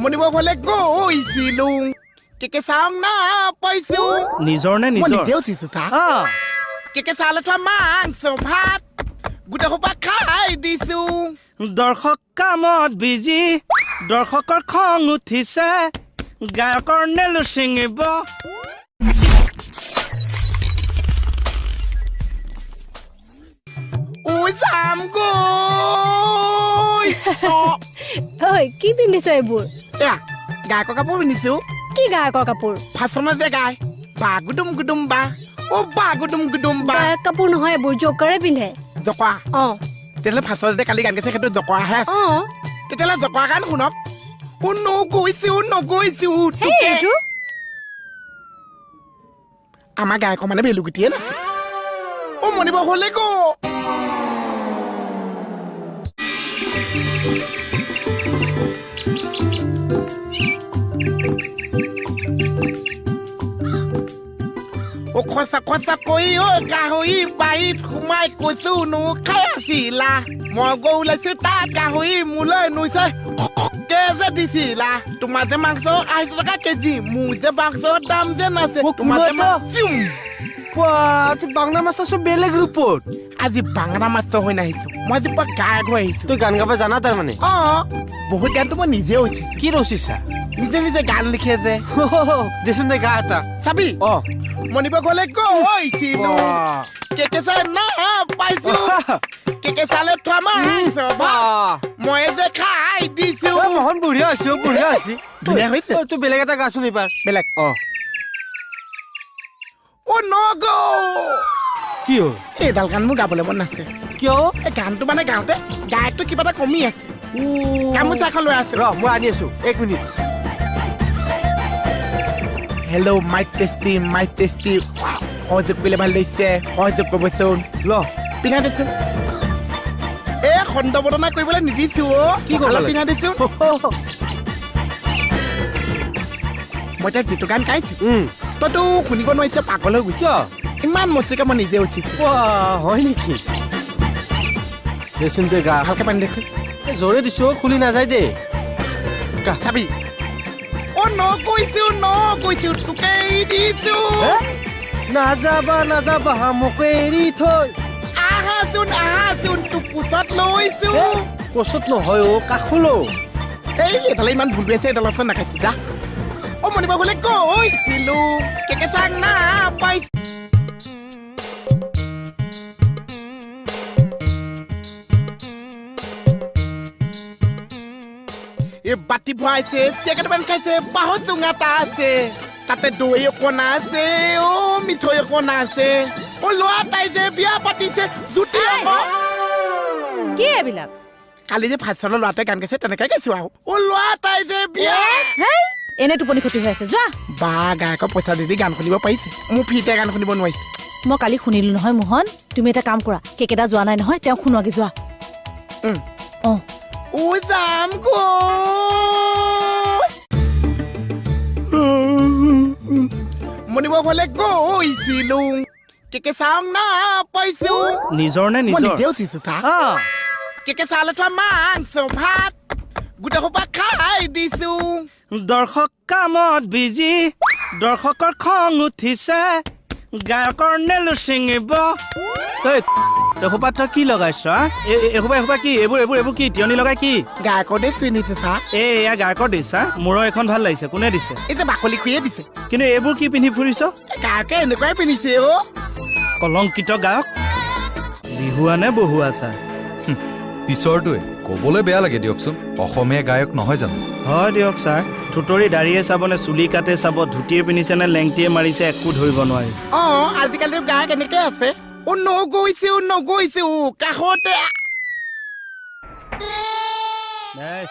মনিব ঘৰলে গৈছিলো, কেকে চাং না পাইছো। নিজৰ নে মই নিজৰ? নিজেও চিছো চা। কেকে চালে থোৱা মাংস ভাত গোটেই সোপা খাই দিছো। দৰ্শক কামত বিজি, দৰ্শকৰ খং উঠিছে, গায়কৰ নেলু ছিঙিব। ঐ যাম গৈ। ঐ কি পিন্ধিছ এইবোৰ? এয়া গায়কৰ কাপোৰ পিন্ধিছো। কি গায়কৰ কাপোৰ? ফাচনত যে গায় বা গুডুম গুডুম বা, অ বা গুডুম গুডুম বা। গায়ক কাপোৰ নহয় এইবোৰ, জোকাৰে পিন্ধে। জকৰা? অ। তেতিয়াহ'লে ফাচত যে কালি গান গাইছে সেইটো জকৰাহে আছে। অ। তেতিয়াহ'লে জকৰা গান শুনক। অ নগৈছো নগৈছো। সেই এইটো আমাৰ গায়কৰ মানে ভেলুগুটিয়ে নাছে। অ মনিব হ'লে গ। অ খচা খচা কৰি ঐ গাহৰি বাৰীত সোমাই কৈছো নো খাই আছিলা, মই গৈ ওলাইছো তাত গাহৰি মোলৈ নুচৈ কে যে দিছিলা। তোমাৰ যে মাংস 80 টকা কেজি, মোৰ যে মাংসৰ দাম যে নাছে। অ, তোমাৰ যে কোনে তো? মাংস বাংলা মাছটা চব বেলেগ ৰূপত। আজি বাংলা মাছ হৈ নাহিছো মই, আজি পুৰা গায়ক হৈ আহিছো। তই গান গাব জানা তাৰমানে? অ, বহুত গানটো মই নিজে উঠিছো। কি ৰচিছা? নিজে নিজে গান লিখে যে। দেচোন দে গা এটা। চাবি। অ। মনিব ঘৰলে গৈছিলো, কেকে চাই না পাইছো, কেকে চালে থোৱা মাংস ভাত মই যে খাই দিছো। মোহন বঢ়িয়া হৈছে, অ, বঢ়িয়া হৈছে। ধুনীয়া হৈছে? অ, তই বেলেগ এটা গাচোন এইবাৰ। বেলেগ? অ। অ নগৌ। কি হ'ল? এইডাল গান মোৰ গাবলৈ মন নাছে। কিয়? এই গানটো মানে গাওঁতে গায়কটো কিবা এটা কমি আছে। গামোচা এখন লৈ আছো। ৰ, মই আনি আছো, এক minute. Hello mic testing, mic testing. সহযোগ কৰিলে ভাল লাগিছে, সহযোগ কৰিবচোন। ল। পিন্ধাই দেচোন। এই খণ্ডবদনা কৰিবলৈ নিদিছো অ। কি কৰিব কঁকালত লাগে? পিন্ধাই দিছো। মই এতিয়া যিটো গান গাইছো, তইতো শুনিব নোৱাৰিছ, পাগল হৈ গৈছ। কিয়? ইমান মস্তিকে মই নিজে উঠিছো। বাহ, হয় নেকি? দেচোন তই গা। ভালকে পানী দেচোন। এই জোৰে দিছো, খুলি নাযায় দেই। গা। চাবি। অ নগৈছো নগৈছো তোকেই দিছো। হে? নাযাবা নাযাবা মোক এৰি থৈ। আহাচোন আহাচোন তোক কোচত লৈছো। হে? কোচত নহয় অ, কাষলৈ। এই এডালে ইমান ভুল আছে, এডালৰ ওচৰত নাখাইছো যা। অ মনিব ঘৰলে গৈছিলো, কেকে চাং না পাইছো। এই বাতি ভৰাইছে, চিয়াকেইটামান খাইছে, বাঁহৰ চুঙা এটা আছে, তাতে দৈ অকণ আছে, অ মিঠৈ অকণ আছে। অ ল'ৰা তাই যে বিয়া পাতিছে, জুতি আকৌ। কি এইবিলাক? কালি যে ফাঁচনৰ ল'ৰাটোৱে গান গাইছে তেনেকে গাইছো আৰু। অ ল'ৰা তাই যে বিয়া। হেই, এনে টোপনি ক্ষতি হৈ আছে, যোৱা। বা গায়কৰ পইচা দি দি গান শুনিব পাৰিছে, মোৰ ফ্ৰীতে গান শুনিব নোৱাৰিছে। মই কালি শুনিলো নহয় মোহন, তুমি এটা কাম কৰা, কেকেটা যোৱা নাই নহয়, তেওঁক শুনোৱাগে যোৱা। অ। ঐ যাম গৈ। মনিব ঘৰলে গৈছিলো, কেকে চাং না পাইছো। নিজৰ নে মই নিজৰ? নিজেও চিছো চা। কেকে চালে থোৱা মাংস ভাত গোটেই সোপা খাই দিছো। দৰ্শক কামত বিজি, দৰ্শকৰ খং উঠিছে, গায়কৰ নেলু ছিঙিব। তই এসোপা তই কি লগাইছ? হা? এসোপা এসোপা কি এইবোৰ? এইবোৰ এইবোৰ কি তিয়নি লগাই কি? গায়কৰ ড্ৰেছ পিন্ধিছে চা। এই এয়া গায়কৰ ড্ৰেছ? হা, মোৰৰ এখন ভাল লাগিছে, কোনে দিছে? এই যে বাকলি খুৰীয়ে দিছে। কিন্তু এইবোৰ কি পিন্ধি ফুৰিছ? এই গায়কে এনেকুৱাই পিন্ধিছে অ। কলংকিত গায়ক। বিহুৱা নে বহুৱা ছাৰ? পিছৰটোৱে ক'বলৈ বেয়া লাগে দিয়কচোন, অসমীয়া গায়ক নহয় জানো? হয় দিয়ক ছাৰ, থুতৰি দাড়িয়ে চাব নে চুলি কাটে চাব, ধুতিয়ে পিন্ধিছে নে লেংটিয়ে মাৰিছে একো ধৰিব নোৱাৰি। অ আজিকালি গায়ক এনেকে আছে। অ নগৈছো নগৈছো কাষতে। এই,